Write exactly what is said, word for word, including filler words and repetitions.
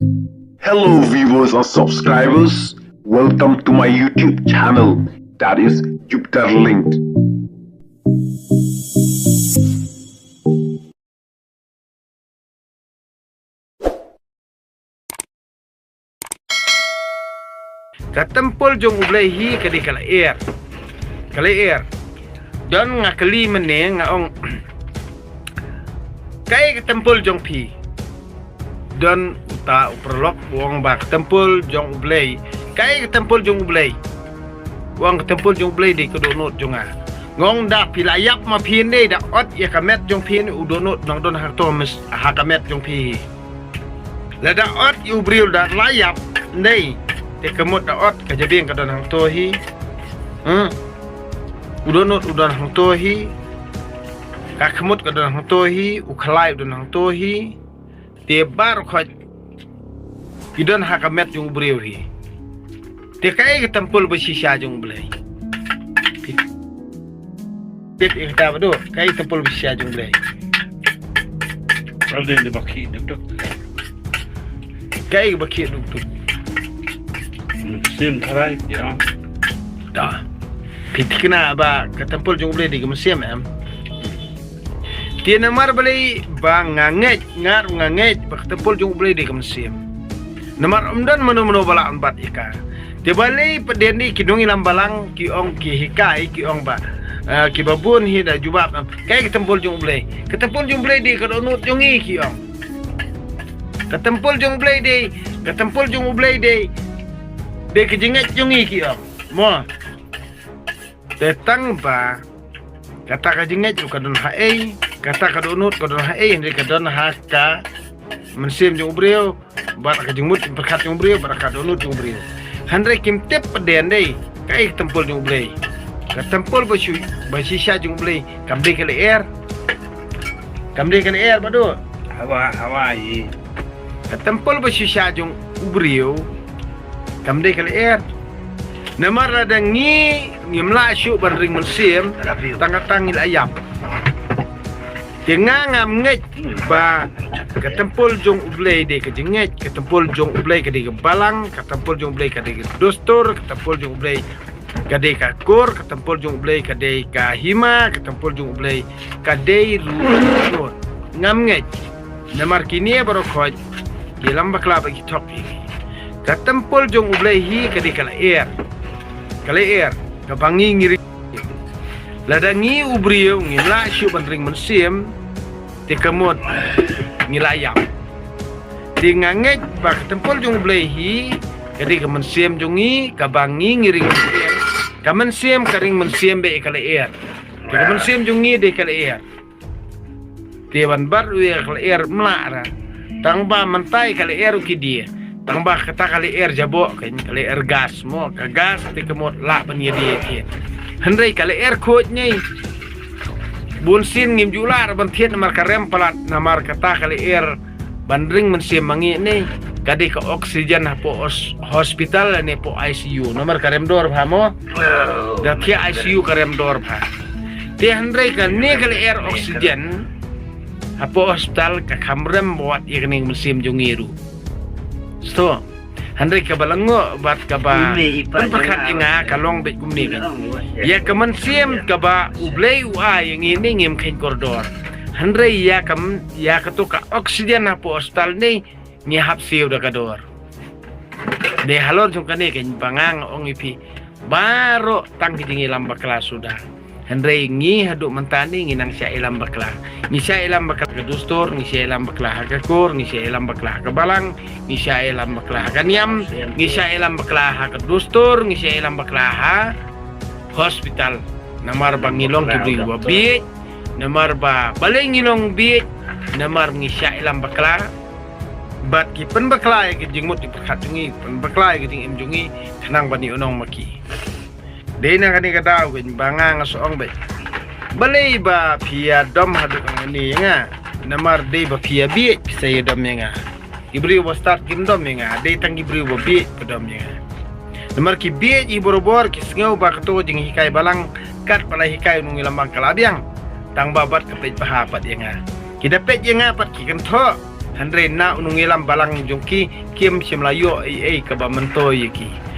Hello viewers and subscribers, welcome to my YouTube channel, that is Jupiter Linked. Ka templ jong U Blei hi ka dei ka lyer. Ka lyer. Don nga kylli mynne nga ong, kaei ka templ jong phi? Don uta u paralok u ong ba ka templ jong U Blei. Kaei ka templ jong U Blei? U ong ka templ jong U Blei dei ka dohnud jong nga. Nga ong da phi la ïap ma phi ne da ot ïa ka met jong phi ne u dohnud nang don hangto ha ka met jong phi. Lada ot ïa u briew da la ïap, ndei. Te ka mut da ot ka jabieng ka don hangto hi. Hmm. U dohnud u don hangto hi. Ka khmut ka don hangto hi, u khlai u don hangto hi. Te baroh khoit ki don ha ka met jong u briew hi. Te kaei ka templ ba shisha jong U Blei? Peit ïa kata Bah Duh, kaei ka templ ba shisha jong U Blei? Ka dei ba khih duk duk. Kaei ba khih duk duk? Mynsiem tharai, ïa. Da. Phi thikna ba ka templ jong U Blei dei ka mynsiem, em? Te namar balei ba nga ngeit, nga ruh nga ngeit ba ka templ jong U Blei dei ka mynsiem. Namar ym don mano mano ba lah ban bat ïa ka. Te balei pat dei ki nongïalam balang ki ong, ki hikai ki ong ba, eh, kiba bun hi da jubab, em, kaei ka templ jong U Blei? Ka templ jong U Blei dei ka dohnud jong ngi, ki ong. Ka templ jong U Blei dei, ka templ jong U Blei dei, dei ka jingngeit jong ngi, ki ong. Mo. Te tang ba kata ka jingngeit ruh ka don ha ei, kata ka dohnud ka don ha ei, hynrei ka don ha ka mynsiem jong u briew, bad ka jingmut jingpyrkhat jong u briew, bad ka dohnud jong u briew. Hynrei kim tip pat dei kaei ka templ jong U Blei. Ka templ ba shu, ba shisha jong U Blei kam dei ka lyer. Kam dei ka lyer, Bah Duh. Hawa, hawa, ïa. Ka templ ba shisha jong u briew kam dei ka lyer. Namar lada ngi ngim lah shuh ban ring mynsiem, tang katne ngi la ïap. Te nga ngam ngeit ba ka templ jong U Blei dei ka jingngeit, ka templ jong U Blei ka dei ka balang, ka templ jong U Blei ka dei ka dustur, ka templ jong U Blei ka dei ka kur, ka templ jong U Blei ka dei ka hima, ka templ jong U Blei ka dei ruh. Ngam ngeit. Namar kine baroh khoit ki ïalam bakla bad ki thok ïa ngi. Ka templ jong U Blei hi ka dei ka lyer. Ka lyer kaba ngi ngi ring. Lada ngi u briew ngim lah shuh ban ring mynsiem, te ka mut ngi la ïap. Te nga ngeit ba ka templ jong U Blei hi ka dei ka mynsiem jong ngi, kaba ngi ngi ring mynsiem. Ka mynsiem ka ring mynsiem bad ka lyer. Te ka mynsiem jong ngi dei ka lyer. Te ban bat ruh ïa ka lyer ym lah ra. Tang ba mynta ka lyer ruh ki die. Tang ba kata ka lyer jaboh, ka lyer gas mo, ka gas te ka mut lah ban ïa die thied. Hynrei ka lyer khuid ne, bunsien ngim ju lah ra ban thied namar ka rem palat, namar kata ka lyer ban ring mynsiem ma ngi ne ka dei ka oxygen hapoh hos-, hospital ne hapoh I C U. Namar ka rem dor bha mo. Da thiah I C U ka rem dor bha. Te hynrei kane ka lyer oxygen hapoh hospital ka kham rem bad ïa kane ka mynsiem jong ngi ruh. Sngewthuh. Hynrei kaba lyngngoh bad kaba pynpyrkhat ïa nga ka long beit kumne beit. Ïa ka mynsiem kaba U Blei u ai ïa ngi ne ngim kheiñ kordor. Hynrei ïa ka, ïa kato ka oxygen hapoh hospital ne ngi hap siew da ka dor. Dei halor jong kane keiñ ba nga ong ïa phi baroh tang ki jingïalam bakla suda. Hynrei ngi haduh mynta ne ngi nang shah ïalam bakla. Ngi shah ïalam bakla ha ka dustur, ngi shah ïalam bakla ha ka kur, ngi shah ïalam bakla ha ka balang, ngi shah ïalam bakla ha ka niam, ngi shah ïalam bakla ha ka dustur, ngi shah ïalam bakla ha hospital. Namar ba ngi long ki briew ba bieit, namar ba balei ngi long bieit, namar ngi shah ïalam bakla. Bad ki pynbakla ïa ki jingmut jingpyrkhat jong ngi, pynbakla ïa ki jingim jong ngi, khnang ban ïohnong ma ki. Dei na kane ka daw keiñ ba nga nga shu ong beit. Balei ba phi ïa dom haduh kane ïa nga? Namar dei ba phi ïa bieit phi sa ïa dom ïa nga. Ki briew ba stad kim dom ïa nga, dei tang ki briew ba bieit ba dom ïa nga. Namar ki bieit hi barabor ki sngew ba kato jinghikai balang kat ba la hikai u nongïalam bakla biang. Tang ba bad ka peit bha pat ïa nga. Ki da peit ïa nga pat ki kynthoh. hynrei na u nongïalam balang jong ki kim shym la ïoh ei ei kaba myntoi ïa ki.